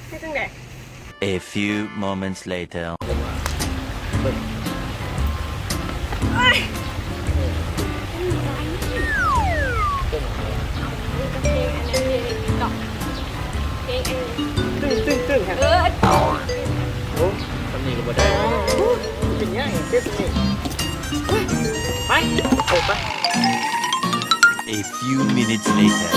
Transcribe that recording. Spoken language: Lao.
ເຮັດຈັ່ງໃດ? A few moments later. ເພງອັນນັ້ນເພງໃນ TikTok ເພງອັນ ຕຶ້ງໆໆ ເອີ ໂອ້ ສ່ຳນີ້ກໍບໍ່ໄດ້ ເປັນຫຍັງເຮັດສ່ຳນີ້ ໄປ ເອີ ໄປ. A few minutes later.